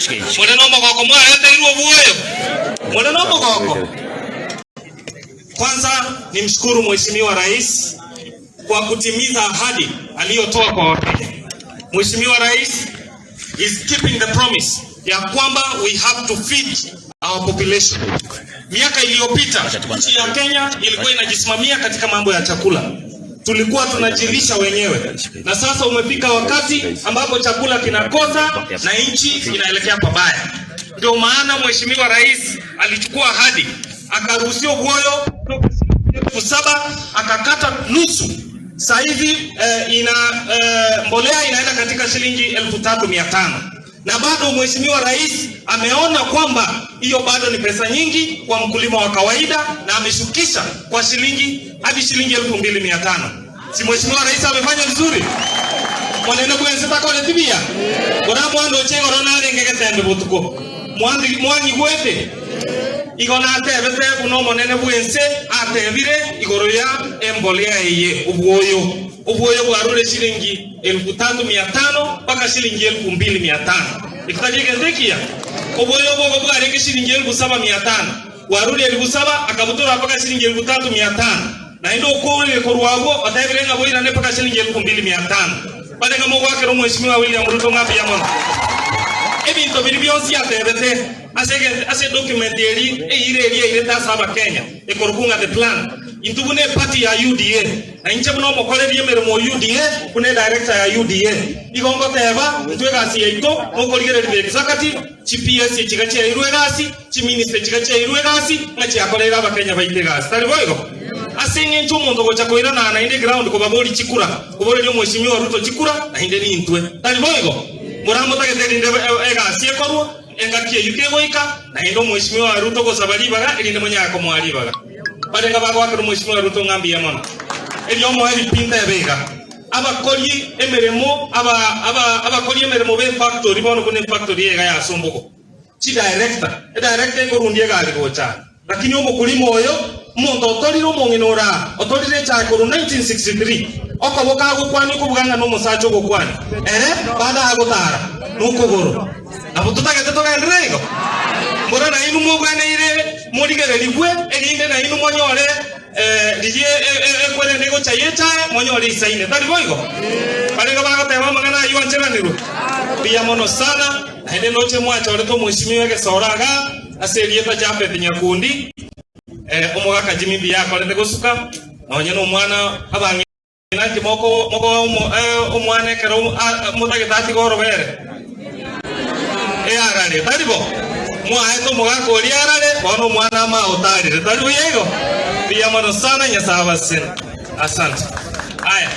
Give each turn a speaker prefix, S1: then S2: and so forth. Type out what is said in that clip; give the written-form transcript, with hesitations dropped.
S1: More nomogoko mwareteirwe obwoyo? More nomogoko? Kwanza nimshukuru Mheshimiwa Rais kwa kutimiza ahadi aliyotoa kwa Wakenya. Mheshimiwa Rais is keeping the promise ya kwamba we have to feed our population. Miaka iliyopita nchi ya Kenya ilikuwa inajisimamia katika mambo ya chakula, tulikuwa tunajilisha wenyewe, na sasa umefika wakati ambapo chakula kinakosa na nchi inaelekea pabaya. Ndio maana Mheshimiwa Rais alichukua ahadi akaruhusiwa ubwoyo kutoka shilingi 7000 akakata nusu. Sasa hivi ina mbolea inaenda katika shilingi 3500 na bado Mheshimiwa Rais ameona kwamba hiyo bado ni pesa nyingi kwa mkulima wa kawaida na ameshukisha kwa shilingi hadi shilingi 2500. Si Mheshimiwa Rais amefanya vizuri? Monene bwensi takoreti buya? Bora mwandoche igoro narenge getembe botuko. Mwandi mwanyigwete? Igo natebete buna Omonene bw'ense atebire igoro ya embolea eye, obwoyo. Obwoyo bwarure shilingi 3500 mpaka shilingi 2500. Eki tari egento ekiya? Obwoyo obogo bwarenge shilingi 7500, bwarure 7000 akabutora mpaka shilingi 3500. Naende okoorire korwa agwo, otebire ng'a boirane mpaka shilingi 2500. Barenge mogoakera Omweshimiwa William Ruto ng'a mbuya mono. Ebinto biria bionsi atebete ase ase edocument eri eira eria airete ase Abakenya ekorokwa ng'a the plan. Intwe buna eparty ya UDA, na inche buna omokoreri emeremo o UDA, buna edirector ya UDA, igo ngoteba intwe egasi yaito nokorigereria the executive, chi PS chiga chiairwe egasi, Chiministry chiga chiairwe egasi ng'a chiakoreire abakenya baito egasi, tari boigo? Ase eng'encho omonto ogocha koirana naende eground kobaboria chikura, koboreria omweshimiwa Ruto chikura naende nintwe, tari boigo? Moramotagete erinde egasi ekorwa, engaki eyio kegoika, naende omweshimiwa Ruto gosaba ribaga erinde monyare komoa ribaga. Barenge bagoakera omweshimiwa Ruto ng'a mbuya mono. Erio omoe pi ntebe iga, abakori emeremo aba aba abakori emeremo b'efactory bono buna efactory eye iga ya Sombogo. Chidirector, edirector ekorundia egari gocha aa. Lakini omokulima oyo, omonto otorire omong'ina ore aa, otorire echae korwa 1963, okoboka agokwania okobuga ng'a nomosacha ogokwania, ere bado agotara nokogoro. Nabo totagete togenderere igo? Mbora nainwe mobweneire morigererigwe, erinde nainwe monyore Riria ekwerende egocha y'echae, monyore isaine. Tari boigo? Barenge bagoteba amang'ana ayio ancheranirwe. Mbuya mono sana, naende noche mwachorete omweshimiwa egesooro igaa ase erieta Japhet Nyakundi, omogaka Jimmy mbuya akorete gosuka, nonye nomwana abang'ina. Naki mokoa omwana ekero motagete atige orobere? Earare, tari bo? Mwaete omogaka oria earare, bono omwana amaotarire, tari buya igo? Mbuya mono sana, Nyasae abasesenie. Asante. Aya.